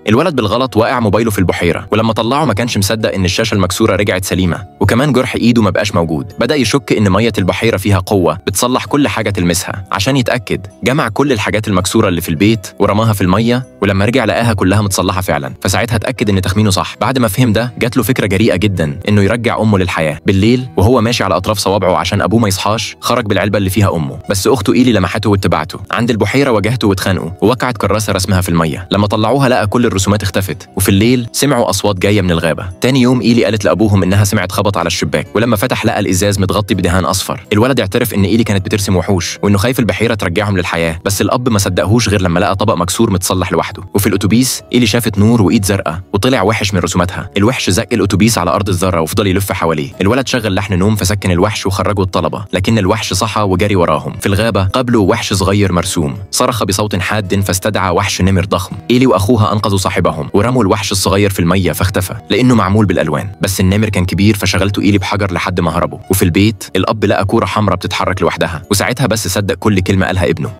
الولد بالغلط وقع موبايله في البحيرة، ولما طلعه ما كانش مصدق ان الشاشة المكسورة رجعت سليمة، وكمان جرح ايده ما بقاش موجود. بدا يشك ان مية البحيرة فيها قوة بتصلح كل حاجة تلمسها. عشان يتاكد جمع كل الحاجات المكسورة اللي في البيت ورماها في المية، ولما رجع لقاها كلها متصلحه فعلا، فساعتها اتاكد ان تخمينه صح. بعد ما فهم ده جات له فكرة جريئة جدا انه يرجع امه للحياة. بالليل وهو ماشي على اطراف صوابعه عشان ابوه ما يصحاش، خرج بالعلبه اللي فيها امه، بس اخته ايلي لمحته واتبعته. عند البحيرة واجهته واتخانقوا، ووقعت كراسة رسمها في المية. لما طلعوها لقى كل الرسومات اختفت. وفي الليل سمعوا اصوات جاية من الغابة. تاني يوم ايلي قالت لابوهم انها سمعت خبط على الشباك، ولما فتح لقى الازاز متغطي بدهان اصفر. الولد اعترف ان ايلي كانت بترسم وحوش وانه خايف البحيرة ترجعهم للحياة، بس الاب ما صدقهوش غير لما لقى طبق مكسور متصلح لوحده. وفي الاتوبيس ايلي شافت نور وايد زرقاء وطلع وحش من رسوماتها. الوحش زق الاتوبيس على ارض الذرة وفضل يلف حواليه. الولد شغل لحن نوم فسكن الوحش وخرجوا الطلبة، لكن الوحش صحى وجري وراهم. في الغابة قابلوا وحش صغير مرسوم، صرخ بصوت حاد فاستدعى وحش نمر ضخم. ايلي واخوها انقذوا صاحبهم ورموا الوحش الصغير في المية فاختفى لانه معمول بالالوان، بس النمر كان كبير فشغلته ايلي بحجر لحد ما هربوا. وفي البيت الاب لقى كورة حمراء بتتحرك لوحدها، وساعتها بس صدق كل كلمة قالها ابنه.